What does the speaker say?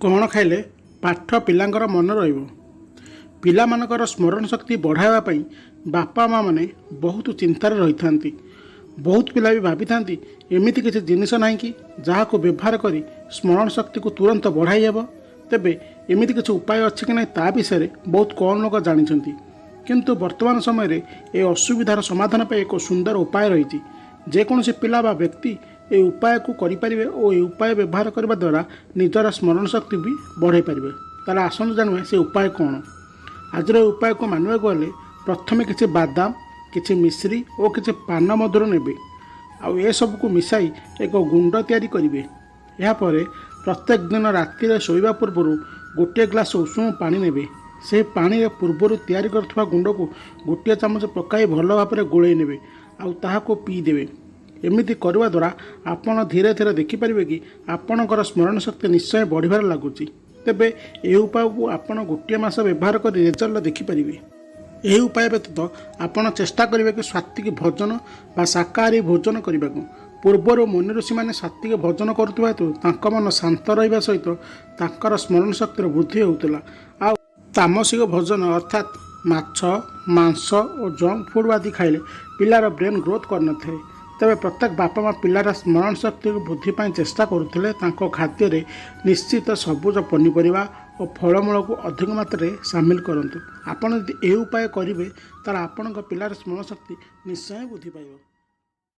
କ'ଣ ଖାଇଲେ ପାଠ ପିଲାଙ୍କର ମନ ରହିବ? ପିଲାମାନଙ୍କର ସ୍ମରଣ ଶକ୍ତି ବଢ଼ାଇବା ପାଇଁ ବାପା ମାଆମାନେ ବହୁତ ଚିନ୍ତାରେ ରହିଥାନ୍ତି। ବହୁତ ପିଲା ବି ଭାବିଥାନ୍ତି, ଏମିତି କିଛି ଜିନିଷ ନାହିଁ କି ଯାହାକୁ ବ୍ୟବହାର କରି ସ୍ମରଣ ଶକ୍ତିକୁ ତୁରନ୍ତ ବଢ଼ାଇ ହେବ? ତେବେ ଏମିତି କିଛି ଉପାୟ ଅଛି କି ନାହିଁ, ତା ବିଷୟରେ ବହୁତ କମ୍ ଲୋକ ଜାଣିଛନ୍ତି। କିନ୍ତୁ ବର୍ତ୍ତମାନ ସମୟରେ ଏ ଅସୁବିଧାର ସମାଧାନ ପାଇଁ ଏକ ସୁନ୍ଦର ଉପାୟ ରହିଛି। ଯେକୌଣସି ପିଲା ବା ବ୍ୟକ୍ତି ଏହି ଉପାୟକୁ କରିପାରିବେ ଓ ଏହି ଉପାୟ ବ୍ୟବହାର କରିବା ଦ୍ୱାରା ନିଜର ସ୍ମରଣ ଶକ୍ତି ବି ବଢ଼ାଇ ପାରିବେ। ତାହେଲେ ଆସନ୍ତୁ ଜାଣିବା ସେ ଉପାୟ କ'ଣ। ଆଜିର ଏହି ଉପାୟକୁ ମାନିବାକୁ ହେଲେ ପ୍ରଥମେ କିଛି ବାଦାମ, କିଛି ମିଶ୍ରି ଓ କିଛି ପାନ ମଧୁର ନେବେ ଆଉ ଏସବୁକୁ ମିଶାଇ ଏକ ଗୁଣ୍ଡ ତିଆରି କରିବେ। ଏହାପରେ ପ୍ରତ୍ୟେକ ଦିନ ରାତିରେ ଶୋଇବା ପୂର୍ବରୁ ଗୋଟିଏ ଗ୍ଲାସ୍ ଉଷୁମ ପାଣି ନେବେ। ସେହି ପାଣିରେ ପୂର୍ବରୁ ତିଆରି କରିଥିବା ଗୁଣ୍ଡକୁ ଗୋଟିଏ ଚାମଚ ପକାଇ ଭଲ ଭାବରେ ଗୋଳେଇ ନେବେ ଆଉ ତାହାକୁ ପିଇଦେବେ। ଏମିତି କରିବା ଦ୍ୱାରା ଆପଣ ଧୀରେ ଧୀରେ ଦେଖିପାରିବେ କି ଆପଣଙ୍କର ସ୍ମରଣ ଶକ୍ତି ନିଶ୍ଚୟ ବଢ଼ିବାରେ ଲାଗୁଛି। ତେବେ ଏହି ଉପାୟକୁ ଆପଣ ଗୋଟିଏ ମାସ ବ୍ୟବହାର କରି ରେଜଲ୍ଟ ଦେଖିପାରିବେ। ଏହି ଉପାୟ ବ୍ୟତୀତ ଆପଣ ଚେଷ୍ଟା କରିବେ କି ସାତ୍ତ୍ୱିକ ଭୋଜନ ବା ଶାକାହାରୀ ଭୋଜନ କରିବାକୁ। ପୂର୍ବରୁ ମୁନି ଋଷିମାନେ ସାତ୍ତ୍ୱିକ ଭୋଜନ କରୁଥିବା ହେତୁ ତାଙ୍କ ମନ ଶାନ୍ତ ରହିବା ସହିତ ତାଙ୍କର ସ୍ମରଣ ଶକ୍ତିର ବୃଦ୍ଧି ହେଉଥିଲା। ଆଉ ତାମସିକ ଭୋଜନ ଅର୍ଥାତ୍ ମାଛ, ମାଂସ ଓ ଜଙ୍କ ଫୁଡ଼୍ ଆଦି ଖାଇଲେ ପିଲାର ବ୍ରେନ୍ ଗ୍ରୋଥ୍ କରିନଥାଏ। ତେବେ ପ୍ରତ୍ୟେକ ବାପା ମା ପିଲାର ସ୍ମରଣ ଶକ୍ତିକୁ ବୃଦ୍ଧି ପାଇଁ ଚେଷ୍ଟା କରୁଥିଲେ ତାଙ୍କ ଖାଦ୍ୟରେ ନିଶ୍ଚିତ ସବୁଜ ପନିପରିବା ଓ ଫଳମୂଳକୁ ଅଧିକ ମାତ୍ରାରେ ସାମିଲ କରନ୍ତୁ। ଆପଣ ଯଦି ଏହି ଉପାୟ କରିବେ, ତାହେଲେ ଆପଣଙ୍କ ପିଲାର ସ୍ମରଣ ଶକ୍ତି ନିଶ୍ଚୟ ବୃଦ୍ଧି ପାଇବ।